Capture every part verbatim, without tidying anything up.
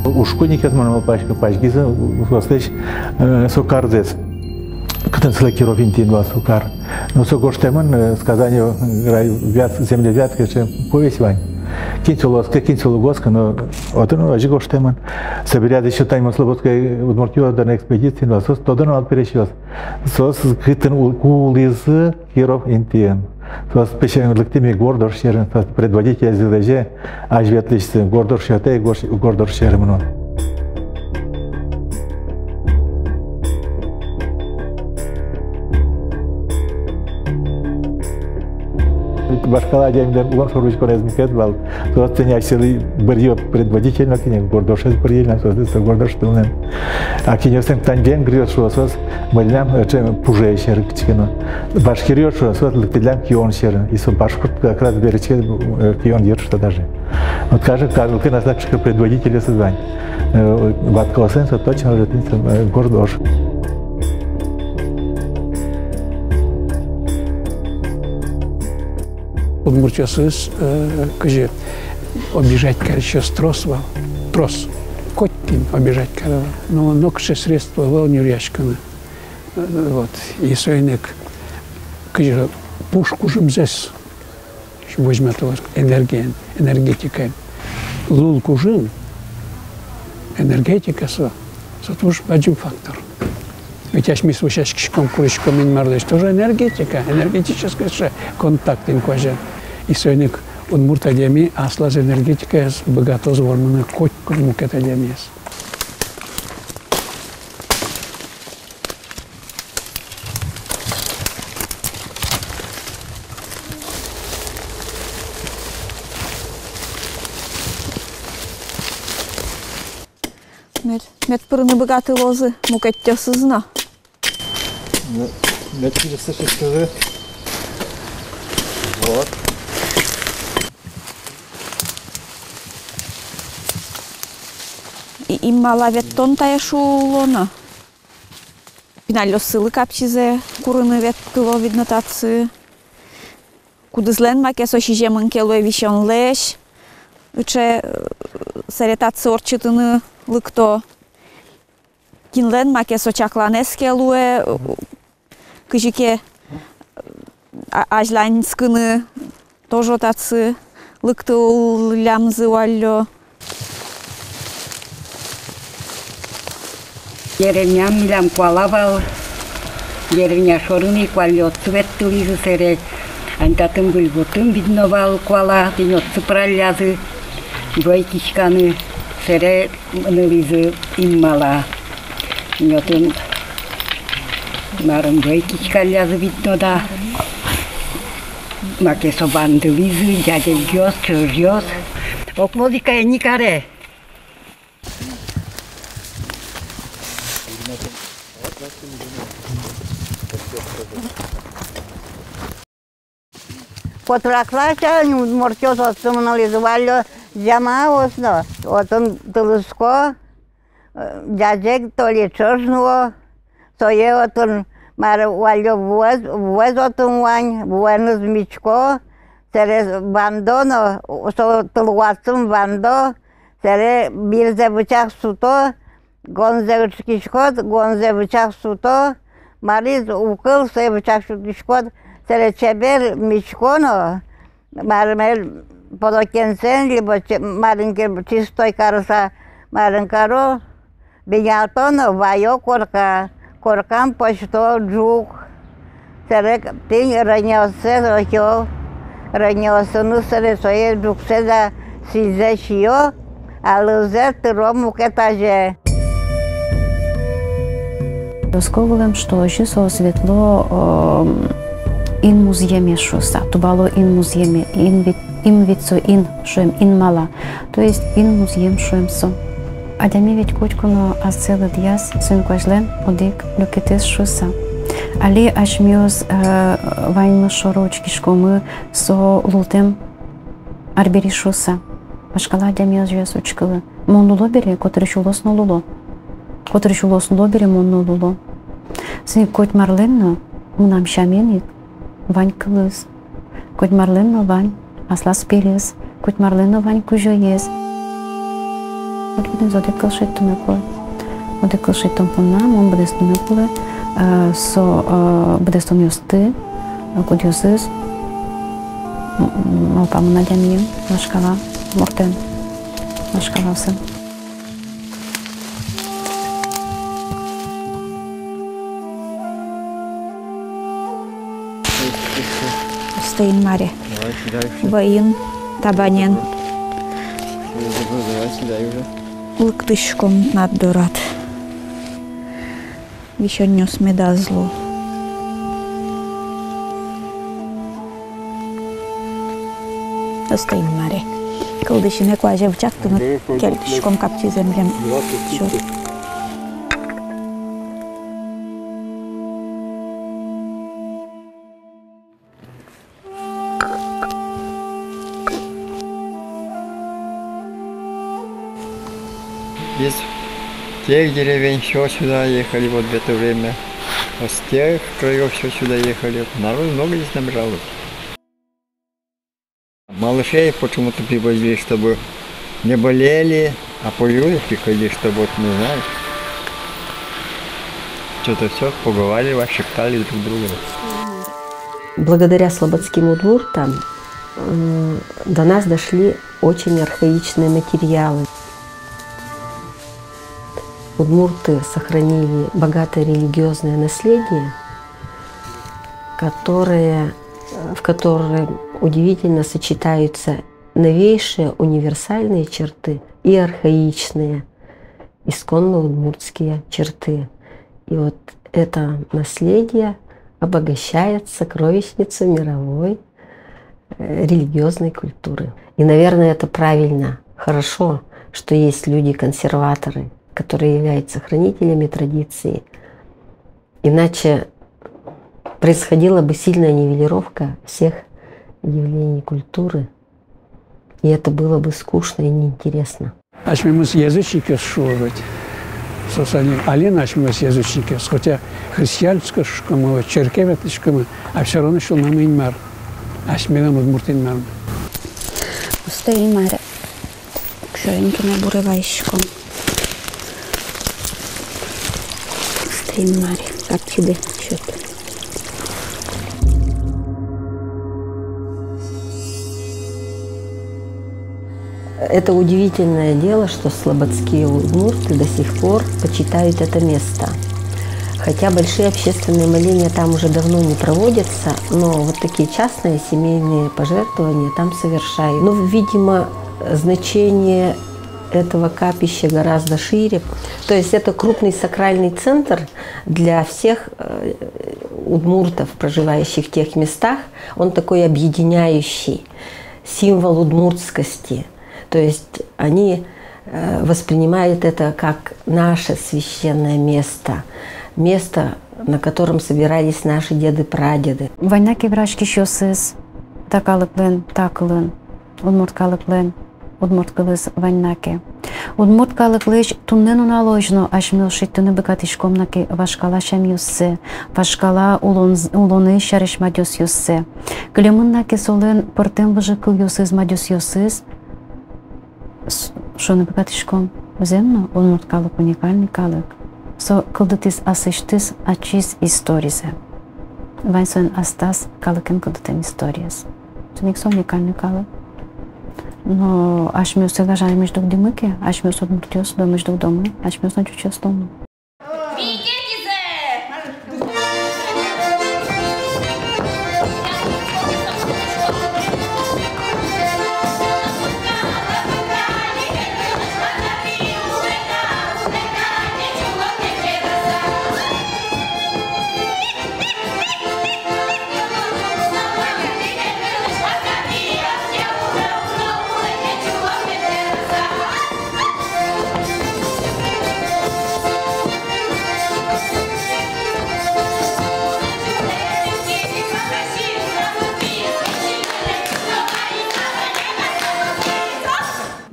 Ушкуникъёс, мон малпасько, пазьгизы соослэсь, э, со карзэс. Кытын сылэ Киров интыын вал со кар. Но со гожтэмын, э, сказание, э, Вят-, «Земля Вятки», эшшо повесть вань. Кин солы оске, кин солы уг оске, но отын озьы гожтэмын. Собере ещё тани мон слободской удмуртъёс дорын экспедициын вал, соос тодо но вал пересьёс. Соос кытын ул-, ку улӥзы, Киров интыын. Соос песянь лыктӥмы Горд ож сьӧрын, соос предводительзы лэзе, азьветлӥсьсы, Горд ож сьӧртэ, Горд, Горд ож сьӧры мыно. Вашкала адямилэн улон шоры учконэз мукет вал. Соос тӥни асьсэлы быръё предводитель но кинэ, Горд ожез быръё но, соос со Горд ож тылын. А кинъёслэн, тань венгръёс шуо, соос мыльнам, э, ӵем пужыез сьӧры кыӵе ке но. Башкиръёс шуо, соос лыктӥллям кион сьӧры. И со башкирт как раз берытске, э, кион йыр шуо даже. Вот каждый, каждый калыклэн аслаз кыӵе ке предводительёсыз вань. Э, ваткаослэн со точно уже тӥни со, э, Горд ож. Удмуртъёсыз, э, кызьы, обижать карисьёс трос вал, трос. Котькин обижать каре вал. Но нокыӵе средство ӧвӧл нюръяськыны. Э, вот. И соин ик, кызьы, пуш кужымзэс возьматыло энергиен, энергетикаен. Лул кужым, энергетика со, со туж бадӟым фактор. Ведь асьмеос вӧсяськиськом, куриськом Инмарлэсь, тоже энергетика, энергетической сыӵе контакт инкуазен. И соин ик удмурт адями аслаз энергетикаез быгатоз вормыны котькуд мукет адямиез. Мед, мед пырыны быгатылозы мукетъёсыз но. Мед, мед пырыны сыӵе. Вот. И, инмала веттон тае шуо но. Пиналъёссылы капчизэ курыны ветло, видно, татчы. Кудӥзлэн маке со сӥземын ке луэ висёнлэсь, ӵе, э, сэре татчы ортчытыны лыкто. Кинлэн маке со чакланэз ке луэ, э, кызьы ке, э, а-, азьланьскыны, тоже татчы лыктыллямзы валлё. Деревняын милям куала вал, деревня шорын ик валлё, отчы ветлӥзы сэре, ань татын выль гуртын, видно, вал куала, тӥни отчы пыраллязы вӧй киськаны, сэре мынылӥзы Инмала. Тӥни отын марым вӧй киськаллязы, видно, да. Маке со вандылӥзы, ӟазегъёс, ӵӧжъёс. Окмозика ини каре. Котырак ласянь удмуртъёс отчы мынылӥзы валлё, зямаос но, отын тылӥсько, э, ӟазег то ли ӵӧж нуо, сое отын мар валлё, вуэз, вуэз отын вань, вуэныз мисько, сэре вандо но, со тыл вуасьын вандо, сэре бирзэ быӵак суто, гонзэ ычкиськод, гонзэ быӵак суто, мариз укыл, сое быӵак сутӥськод, сэре чебер мисько но, марым эл, полотенцеен либо че-, марым ке чистой карыса, марым каро, бинялто но ваё корка, коркам пӧзьто ӝук. Сэре тӥни рӧнеоссэ ӧтё, рӧнеосыныз сэре сое ӝуксэ да сӥзьзэ сиё, а лызэ тыро мукет азе. Оско вылэм, что озьы соос ветло, э, ин музъеме шуыса, тубало ин музъеме, ин вит-, ин вит со ин шуэм, Инмала. То есть ин музъем шуэм со. Адями ведь котьку но ассэ лыдъяз со инкуазьлэн одӥг люкетэз шуыса. Али асьмеос, э, ваньмы шоры учкиськомы со лултэм арбери шуыса. Вашкала адямиос озьы учкыло. Мон луло бере, котырысь улос но луло. Котырысь улос луло бере, мон но луло. Соин котьмарлэн но мынам сямен ик вань кылыз. Котьмарлэн но вань аслаз пелез, котьмарлэн но вань кузёез. Вот быдэс одӥг кыл шедьтыны кулэ. Одӥг кыл шедьтон понна мон быдэстыны кулэ, э, со, э, быдэстонъёсты, э, кудъёсыз, м, м, малпамын адямиен вашкала муртэн, вашкалаосын. Устэ Инмаре. Давай сюда ещё. Вӧйын, табанен. Давай сюда уже. Лыктӥськом тынад дорад. Висёнъёс медаз лу. Устэ Инмаре. Кылдӥсьынэ куазе вычак тыныд кельтӥськом капчи землем. Сюд. Из тех деревень всё сюда ехали вот в это время. Из тех краёв всё сюда ехали. Народу много здесь набиралось. Малышей почему-то привозили, чтобы не болели, а пожилые приходили, чтобы вот, не знаю, что-то всё поговаривали, шептали друг другу. Благодаря слободским удмуртам, м, до нас дошли очень архаичные материалы. Удмурты сохранили богатое религиозное наследие, которое, э, в котором удивительно сочетаются новейшие универсальные черты и архаичные, исконно удмуртские черты. И вот это наследие обогащает сокровищницу мировой, э, религиозной культуры. И, наверное, это правильно, хорошо, что есть люди-консерваторы, которые являются хранителями традиции. Иначе происходила бы сильная нивелировка всех явлений культуры, и это было бы скучно и неинтересно. Асьмемыз язычникъёс шуо ведь. Соос али, али но асьмемыз язычникъёс. Хотя христианской шуиськомы, черке ветлӥськомы, а всё равно сюлмамы Инмар. Асьмелэн удмурт Инмармы. Устэ Инмаре. Уксёен гинэ буре вайиськом. Устэ Инмаре, капчидэ сёт. Это удивительное дело, что слободские удмурты до сих пор почитают это место. Хотя большие общественные моления там уже давно не проводятся, но вот такие частные семейные пожертвования там совершают. Ну, видимо, значение этого капища гораздо шире. То есть это крупный сакральный центр для всех, э, удмуртов, проживающих в тех местах. Он такой объединяющий, символ удмуртскости. То есть они, э, воспринимают это как наше священное место, место, на котором собирались наши деды-прадеды. Вань на ке вераськисьёсыз та калыклэн та кылын, удмурт калыклэн удмурт кылыз вань на ке. Удмурт калыклэсь туннэ нуналозь но асьмеос шедьтыны быгатӥськом на ке вашкала сямъёссэ, вашкала улон-, улонэз сярысь мадёсъёссэ. Кылемын на ке солэн пӧртэм выжыкылъёсыз, мадёсъёсыз, с-, шуыны быгатӥськом: зэм но, удмурт калык уникальный калык. Со кылдытӥз аслэсьтыз ачиз историзэ. Вань солэн астаз калыкен кылдытэм историез. Соин ик со уникальный калык. Но асьмеос гажамысь дугдӥмы ке, асьмеос удмуртъёс, дунмысь дугдомы, асьмеос но ӟучъёс луомы.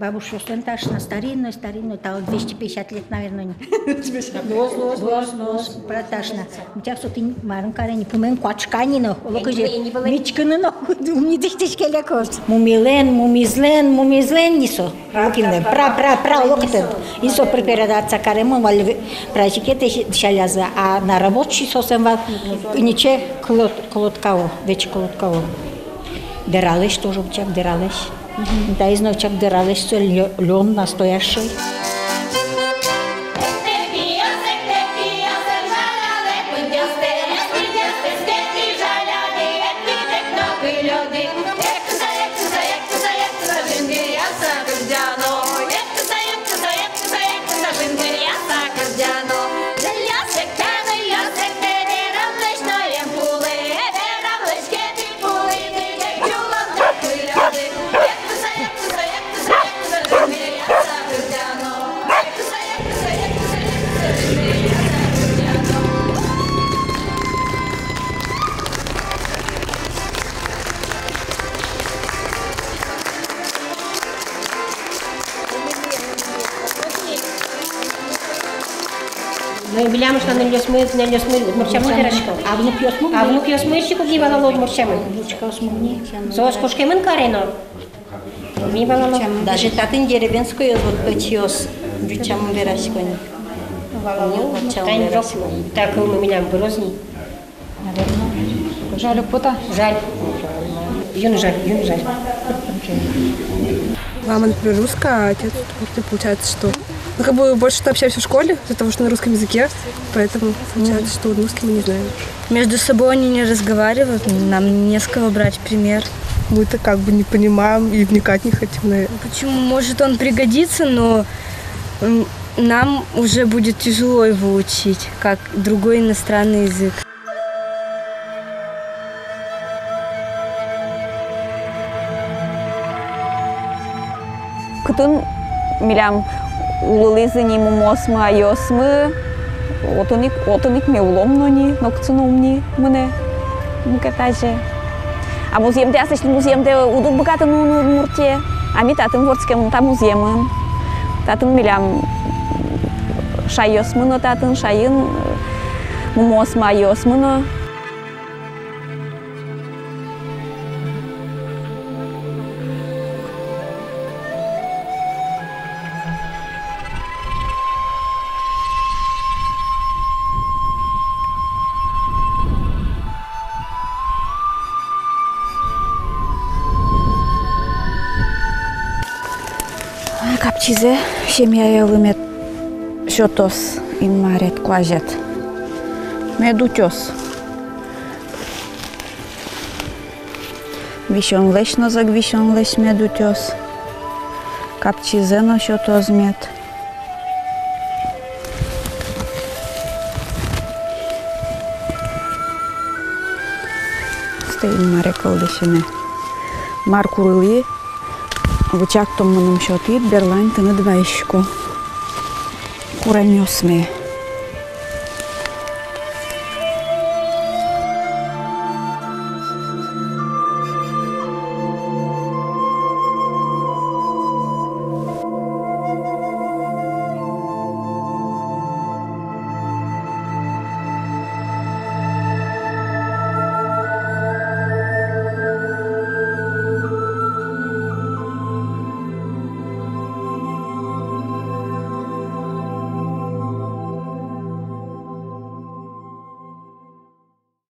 Бабушкаослэн таӵе на старинной, старинной, та вот двести пятьдесят лет, наверное, ни. Луоз, луоз, луоз, луоз, браташна. Митяк со тӥни марын каре ни, пумен куашка ни но, оло кызьы, мичкыны но, ум ни дӥсьтӥське лекос. Мумилэн, мумизлэн, мумизлэн ни со. Лукинлэн, пра, пра, пра, луктэн. И со пыр передаться каремын, валь ве-, праздникетэ дӥсяллязы, а на работе соослэн вал, ниче клод-, клодкао, вече клодкао. Дэралэсь тоже, учак дэралэсь. Мгм. Таиз но учак дэралэсь, со лё-, лён настоящий. Ну, милям ышта нылъёсмы, нылъёсмы удмурт сямен верасько. А внукъёсмы? А внукъёсмы ик уг ни валало удмурт сямен. Внучкаосмы ни. Соос кошкемын каре но. Ми валало. Даже татын деревенскойёс, вот пӧтьёс, ӟуч сямен верасько ни. Валало. Ӟуч сямен верасько ни. Так, мы милям быроз ни. Жаль, уг пота? Жаль. Юн жаль, юн жаль. Мама, например, русская, а отец удмурт, и получается, что, ну, как бы больше общаемся в школе из-за того, что на русском языке, поэтому получается, что удмуртский мы не знаем. Между собой они не разговаривают, нам не с кого брать пример. Мы-то как бы не понимаем и вникать не хотим, наверное. Почему? Может, он пригодится, но, м, нам уже будет тяжело его учить, как другой иностранный язык. Кытын милям улылӥзы ни мумыосмы, айыосмы, отын ик, отын ик ми улом но ни, нокытчы но ум ни мынэ мукет азе. А музъемдэ, аслэсьтым музъемдэ уд ук быгаты нуыны Удмуртие, а ми татын вордскемын та музъемын. Татын милям шайёсмы но, татын шайын мумыосмы, айыосмы но. Капчизэ семьяелы мед сётоз Инмаред, куазед. Мед утёз. Висёнлэсь но, зӧк висёнлэсь мед утёз. Капчизэ но сётоз мед. Сыӵе Инмаре кылдӥсьыны. Мар курылӥ, вычак тон мыным сётӥд, берлань тыныд вайисько. Куремъёсме.